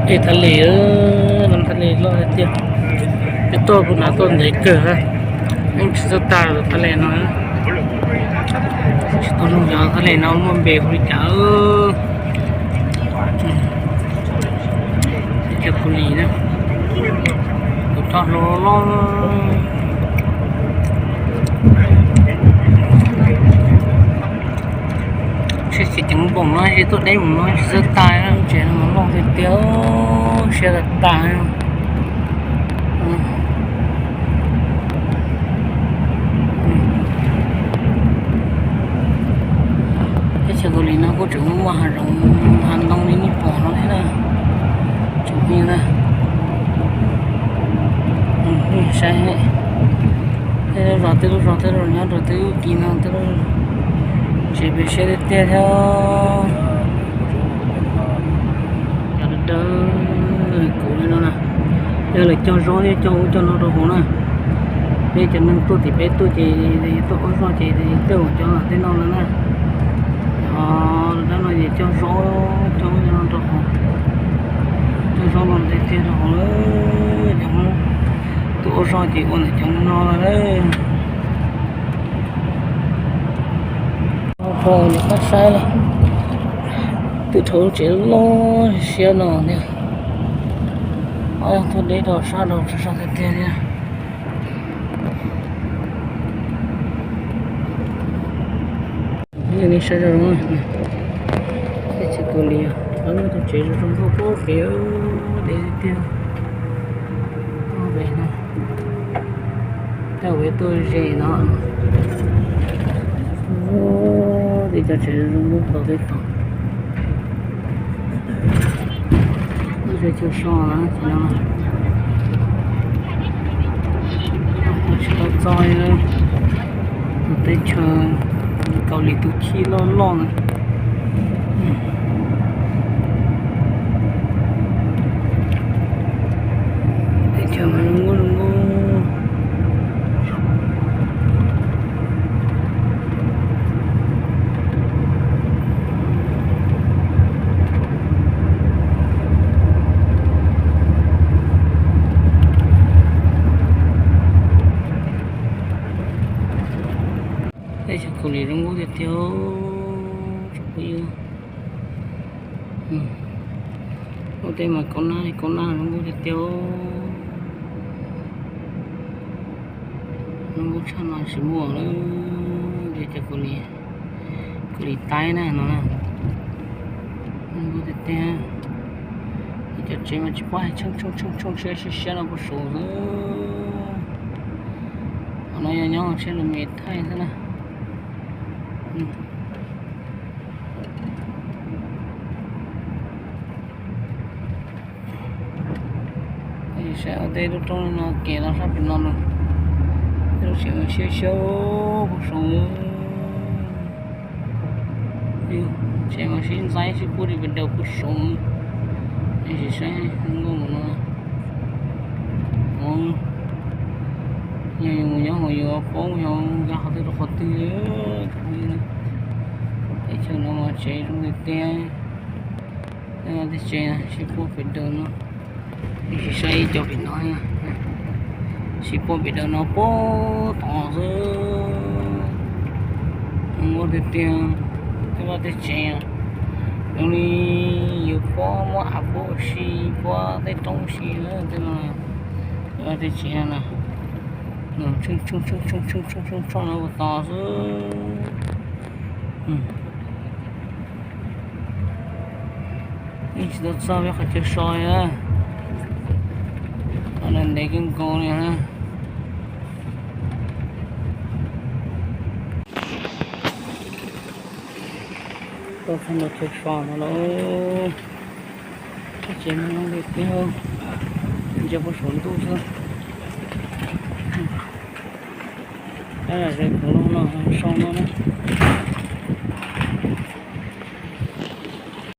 Ej, thaj les, lub thaj les loj tiag tiag. Peb tuaj kuv hnav tuaj ntev kawg, yeej tsis txawj tag tus thaj les no. Tsis tau zoo yog thaj les no muaj npe hu li cas. Cov kuv li na, kuv tso hlo loj. Tsheb ces ceev npoom no ces tuaj deb mus no tsis txawj tag, tsev no mas loj tiag tiag, siab tag tag. Teb chaws Kaus Lim no kuj tseem muaj hav zoov hav ntoo li nej pom no thiab na. Tseem muaj na. Saib, tej lub zos tej lub zos tej lub nyob rau tej lub kis no tej lub tsev pem siab tiag tiag thiab. Cov dawb kuv li no na, yog lawv cog zaub thiab cog ub cog no rau hauv na. Peb cov neeg tuaj tim peb tuaj ces tuaj ua zog ces tej zaum cov lam tej no na na. Cov dab no ces cog zaub cog ub cog no rau hauv, cog zaub no tiag tiag rau hauv. Cov tuaj ua zog ces ua ntawm cov no lawm. Rau niam pab saib na, twb dhau lub tsev loj siab no thiab. Ob tug deb rau sab rau sab tiag tiag thiab. Nej saib zoo zoo, teb chaws Kaus Lim, lawv muaj tug tsev zoo zoo nkauj kawg, deb tiag. Tej uas tuaj ze no, tej cov tsev zoo zoo nkauj tau tej tau. Lub tsev chaw so na, tsis tau txog tus teb chaws Kaus Lim tus chij loj loj na. Teb chaws zoo nkauj zoo nkauj. Teb chaws Kaus Lim zoo nkauj tiag tiag, tsoom phooj ywg. Ua tej mas kaub nab kaub nab zoo nkauj tiag tiag. Zoo nkauj tshaj no tsis muaj lawm, teb chaws Kaus Lim, Kaus Lim Taib na no na. Zoo nkauj tiag tiag. Cov tsev mas tsis paub hais tsheej tsheej tsheej tsheej siab siab siab no puas saud xwb. Qhov no yog nyob tsheb lus me thaij xwb na. Saib ua tej lub roob li no kev los sab pem no na, tej lub tsev mas siab siab puag saud. Tsev mas sib ntxaib sib pub li pes daws puag saud. Nej sim saib nkauj npaum no. Yog yus mus nyob hauv yus paub yog nkag qhov twg rau qhov twg. Teb chaws no mas tsev zoo tiag tiag. Tej tsev sib pub pem daws no. Sim saib ib co pem no, sib pub pem daws no puag tod xwb. Zoo nkauj tiag tiag. Tej vaj tej tsev zoo li yus puab muab av puab ua si, puab tej roob si tej no. Tej vaj tej tsev no na, tshooj tshooj tshooj tshooj no puag tod xwb. Yeej tsis tau txog peb qhov chaw so li na. Qhov no ntev kawg nkaus li na. Tuaj txog ntawm chaw so no lauj. Teb tsev no zoo li tiag, ntsia puag saum ntuj xwb. Tab lam ze kuv no no so no na.